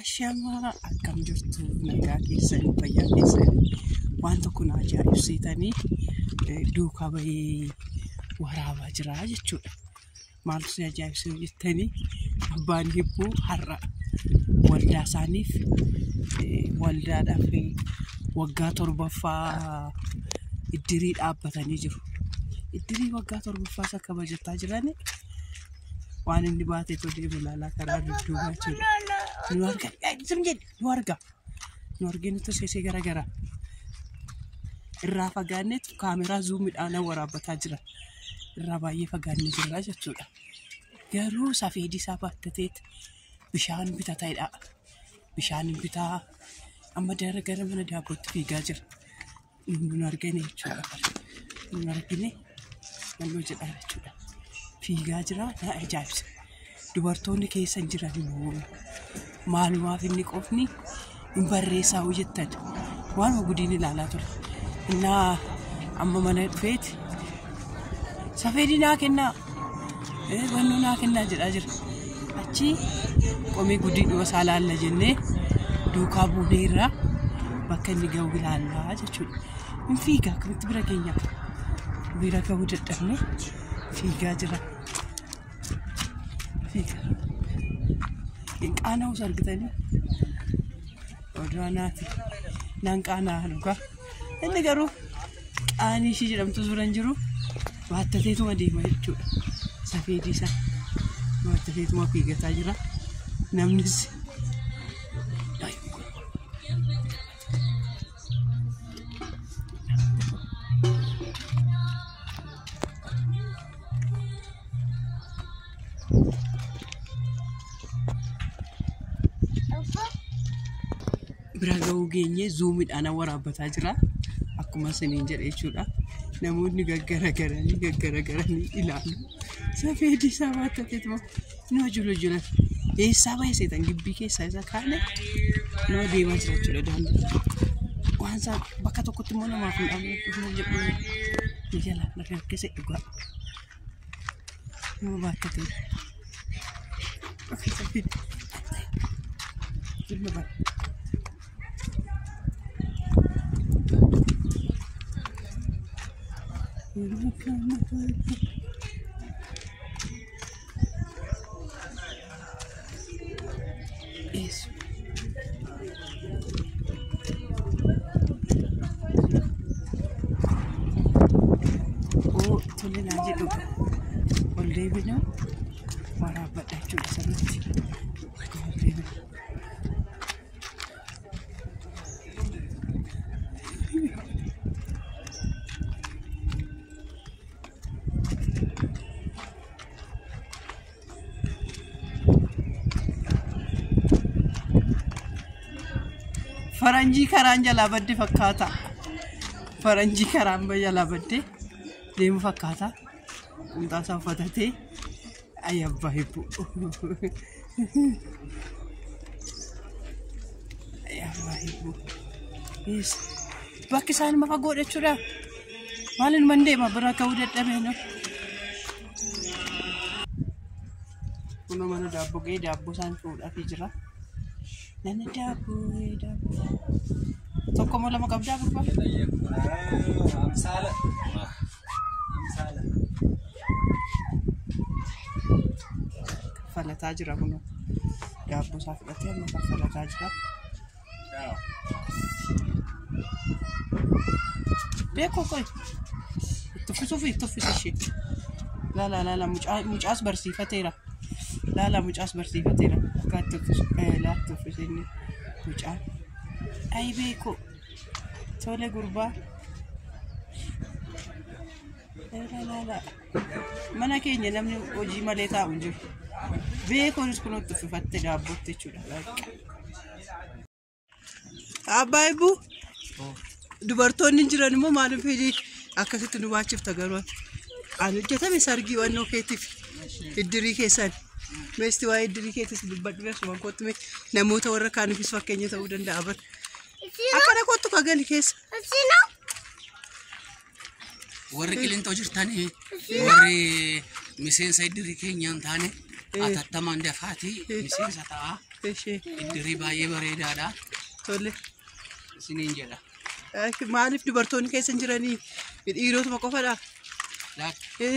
Ashamaa akkam jirtu nagaa keessanii fayyaa keessanii waan tokko na ajaa'ibsiitanii duukaa bahee waraabaa jira jechuudha. Maaltu si ajaa'ibsiisu jettanii abbaan hibboo har'a waldaa isaaniif waldaadhaaf waggaa torbaffaa iddirii dhaabbatanii jiru. Iddirii waggaa torbaffaa isa kabajataa jirani waan inni baatee deemu ilaalaa karaa dudduubaa jechuudha. Nu arga, nu arga, nu argee nutti seesee garagara. Irraa fagaanneetu kaameraa zuumiidhaan waraabbataa jira. Irraa baay'ee fagaannee jirra jechuudha. Garuu safeedii isaa baattatee bishaan bitataadha. Bishaan bitaa amma gara mana daabbootti fiigaa jira. Nu argine jechuudha. Nu argine naannoo jedhaa jechuudha. Fiigaa jira na ajaa'ibsa. Dubartoonni keessa hin jiran immoo maalumaaf inni qofni hin barreessaa hojjettan waan gudiin ilaalaa ture. Innaa amma mana dhufeeti safeedii naa kennaa wannoo naa kennaa jedhaa jira. Achi qomee gudii dhuma isaa laalla jennee duukaa buunee irraa bakka inni ga'u ilaallaa jechuudha. Hin fiigaa akkamitti bira keenya bira ga'uu dadhabne fiigaa jira. Fiigaa. Hin qaana'us argitanii oduu anaati naan qaana'a dhugaa. Inni garuu qaanii ishii jedhamtu bira hin jiru baattateetuma deema jechuudha. Safeedii isaa baattateetuma fiigataa jira. Namnis bira ga'uu geenyee zuumiidhaan waraabbataa jira. Akkuma isiniin jedhe jechuudha. Namoonni gaggaragaranii gaggaragaranii ilaalu. Safeedii isaa baattateetuma nama jula jula. Eessaa bahe seetan gibbii keessaa isa kaane nama deemaa jira jechuudha daandii. Waan isaa bakka tokkotti immoo namaaf hin dhaabne jedhu ni jala lafa harkise dhugaa. Nama baattatee. Ilma bara. Eso. Oo, tole naa jedhu ol deebinuu waraabbadha jechuudha sirriitti. Ol deebinu. Faranjii karaan jalaa badde fakkaata. Faranjii karaan jalaa badde deemu fakkaata. Qumxaa isaa uffatatee ay abbaa hibboo. Ay abbaa hibboo. Bakki isaan ma fagoo jechuudha. Maaliin man deema bira ka'uu dadhabee no. Kunoo mana daabboo ga'ee daabboo isaan fuudhaafii jira. Nana daabboo daabboo. Tokko moo lama qabdaa gurbaa? Amsaala. Amsaala. Kaffalataa jira kunoo. Daabboo isaa fudhatee amma kaffalataa jira. Beekoo qoy. Itti uffisuuf itti uffisa ishee. Laala laala mucaas barsiifateera. Laala mucaas barsiifateera. Akka itti uffisu laa itti uffise inni mucaan. Ay beekoo. Tole gurbaa. Laala laala. Mana keenya namni hojii malee taa'u hin jiru. Beekoonis kunoo itti uffifatte daabbootti jechuudha. Abbaa Eebbuu dubartoonni jiran immoo maaliif akkasitti nu baachifta garuu ani hojjetame sargii wannoo keetiif iddirii keessan meesti waa'ee iddirii keetis dubbadhu beekuma kottu mee namoota warra kaaniifis fakkeenya ta'uu danda'a bara. Akkana kottu kagali keessa. Warri qilintoo jirtanii warri miseensa iddirii keenya hin taane atattamaan dafaatii miseensa ta'a. Ishee. Iddirii baay'ee bareedaadha. Tole. Isiniin jedha. Maaliif dubartoonni keessa hin jiranii? Dhiirotuma qofadha. Lakki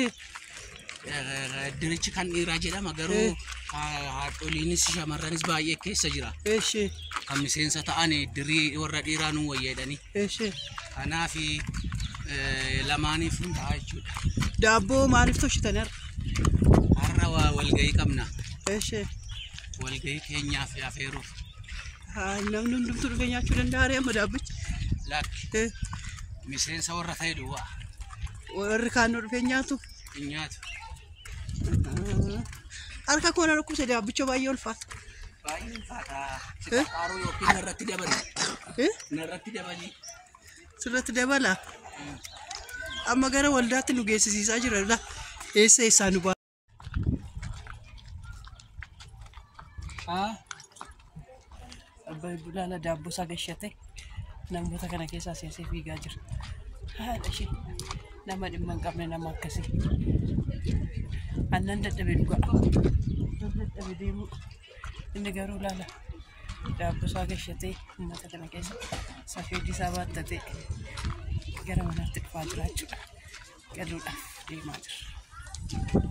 iddirichi kan dhiiraa jedhama garuu haadholiinis shamarranis baay'ee keessa jira. Ishee. Kan miseensa ta'an iddirii warra dhiiraa nu wayyeedhani. Ishee. Kanaaf lamaaniif hin ta'a jechuudha. Daabboo maaliif tolchitan har'a? Har'a walgahii qabna. Ishee. Walgahii keenyaaf afeeruuf. Namni hundumtuu dhufee nyaachuu danda'a ree amma daabbichi? Lakki miseensa warra ta'e duwwaa. Warri kaan nu dhufee nyaatu? Hin nyaatu. Harka koo na dhukkubse daabbicha baay'ee ulfaata. Baay'ee ulfaata. Si qarqaaruu yookiin narratti dabali. Narratti dabali. Sirratti dabala. Amma gara waldaatti nu geessisiisaa jira. Eessa eessaa nu ba'a? Abbaa Bulaala daabboo isaa gashate namoota kana keessaa seensee fiigaa jira. Haadha ishee nama dhimma hin qabne nama akkasii. Annan dadhabe dhugaa. Annan dadhabe deemuu. Inni garuu laala daabboo isaa gashatee uummata kana keessa safeedii isaa baattatee gara manaatti dhufaa jira jechuudha. Galuudhaaf deemaa jira.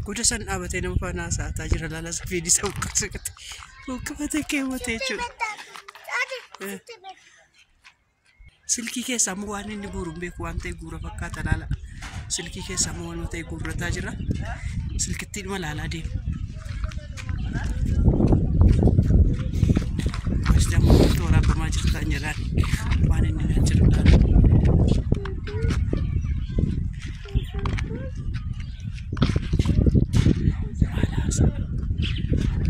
Goda san dhaabatee nama faana haasa'ataa jira. Laala safeedii isaa buqqafatee keewwatee jechuudha. Silkii keessaa immoo waan inni guuru hin beeku waan ta'e guura fakkaata laala. Silkii keessaa immoo waan ta'e guurrataa jira. Silkittiidhuma laalaa deema. As dammoo waraabamaa jirta hin jedhaan waan inni naan jedhu laala. Maal haasa'a?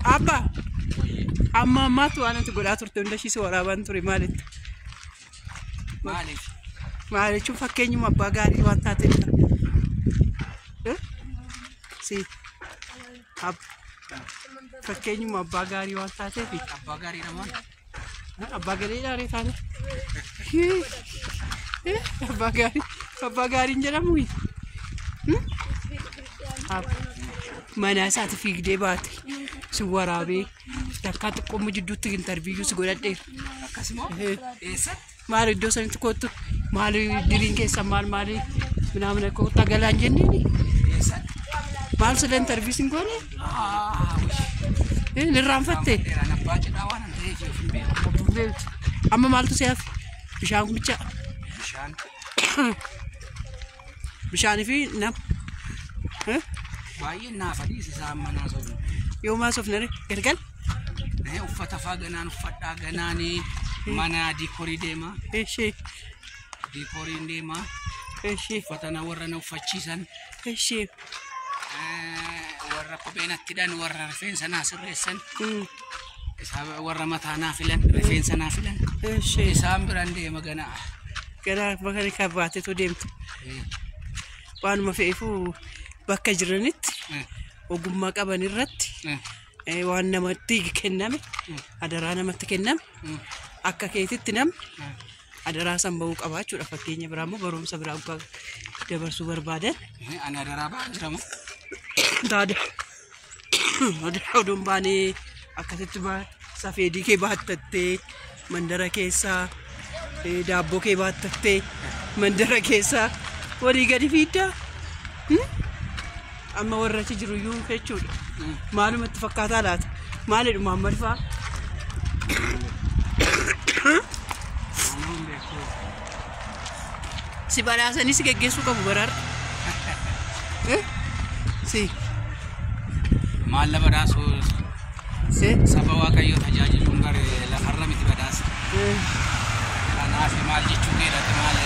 Abba, amma ammaatti waan ati godhaa turte hunda ishii si waraabaan ture maalitti? Maaliif? Maal jechuun fakkeenyuma abbaa gaarii waan taateef. Si. Fakkeenyuma abbaa gaarii waan taateef. Abbaa gaarii namaan. Abbaa gaarii dhaaree taate. Abbaa gaarii abbaa gaariin jedhamu. Mana isaati fiigdee baate si waraabee takkaa xiqqoommoo jidduutti intarviiyuu si godhadheera. Akkasumoo eessatti? Maal iddoo sanitti kottu maal diriin keessa maal maali minaamin kottu galaan jenneeni Eessatti? maal sila intarviyuu sin goone hin irraanfatte. Dheeraan abbaa cidhaa waan hin ta'eef of hin beeku. Amma maaltu si hafe bishaan bicha Bishaan. bishaanii fi nama. Baay'een naaf adiis isaan manaa sobu. Yoo maasofne galgal Uffata faa ganaan uffadhaa ganaan mana diikoorii deema. Ishee Diikooriin deema. ishee Uffata na warra na uffachiisan. ishee Warra kophee natti hidhan warra rifeensa naa sirreessan. Isaan warra mataa naa filan rifeensa naa filan. Ishee Isaan biraan deema ganaa. gara bakka kan baatetu deemte waanuma fe'eefuu bakka jiranitti ogummaa qaban irratti waan namatti kenname adaraa namatti kenname akka keetitti namni adaraa san bahuu qabaa jechuudha. Fakkeenya biraa immoo barumsa biraa waggaa dabarsuu barbaadan. Ani adaraa ba'aa jirama. Taada adaraa odoon baanee akkasitti safeedii kee baattattee mandara keessaa daabboo kee baattattee mandara keessaa walii gadi fiiddaa. Amma warra achi jiru iyyuu jechuudha. Maalumatti fakkaataa laata? Maalidha Muhammad fa'aa? Beekuu. Si badhaasanii si geggeessuu qabu baraara. Eh? Si. Maal la badhaasuu Si. saba Waaqayyoo tajaajiluun bare lafarra miti badhaasa. Kanaaf maal jechuu keedhate maal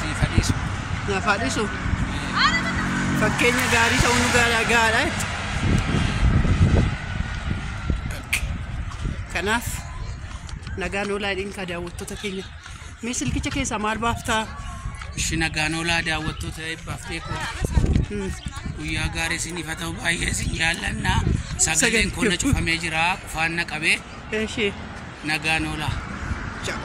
siif adiisu. Naaf haa dhiisu. Fakkeenya gaarii ta'uu nu gaadha gaadha jette. Kanaaf nagaan oolaa jedhiin kaa daawwattoota keenya. Mee silkicha keessaa maal baaftaa? Ishi nagaan oolaa daawwattoota eebbaaf beekuu. Guyyaa gaarii isiniif haa ta'u, baay'ee isin jaallannaa. Sagaleen kun na cufamee jira, qufaan na qabee Ishee. Nagaan oolaa. Ciao.